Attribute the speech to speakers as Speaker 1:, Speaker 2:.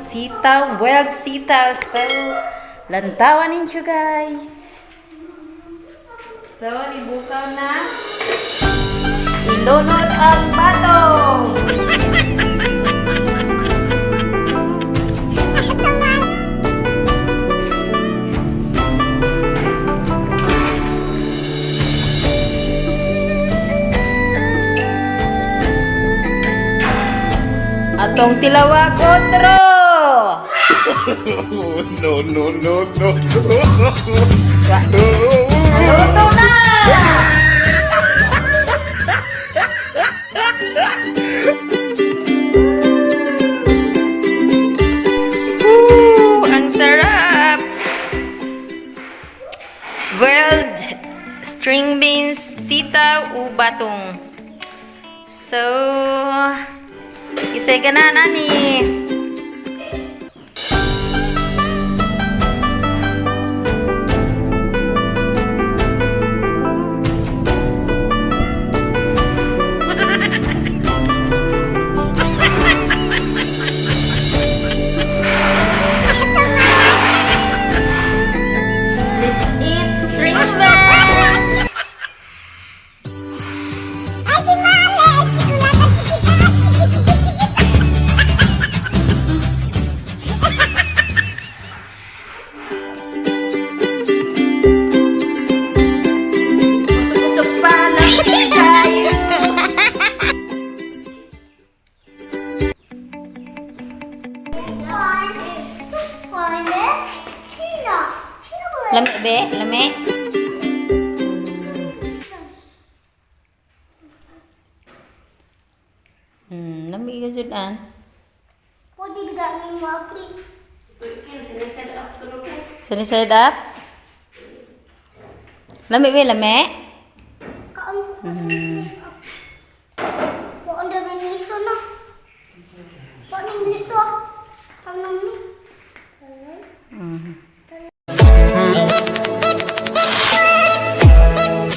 Speaker 1: Sitaw, boiled sitaw. So, lantawan ninyo, guys. So, nibukaw na. Ilunod ang bato. Atong tilawag otro.
Speaker 2: No, no, no, no.
Speaker 1: Naluto na! Woo! Ang sarap! Boiled string beans, sitaw, o batong. So, isay ka na, nani. Let's eat string beans! Busog-busog pa lang tayo. Lami be, lami. Lami ka jud an.
Speaker 3: Pwede ka ni Mapri.
Speaker 1: Sunny side up. Lami be, lami.
Speaker 3: Kaon.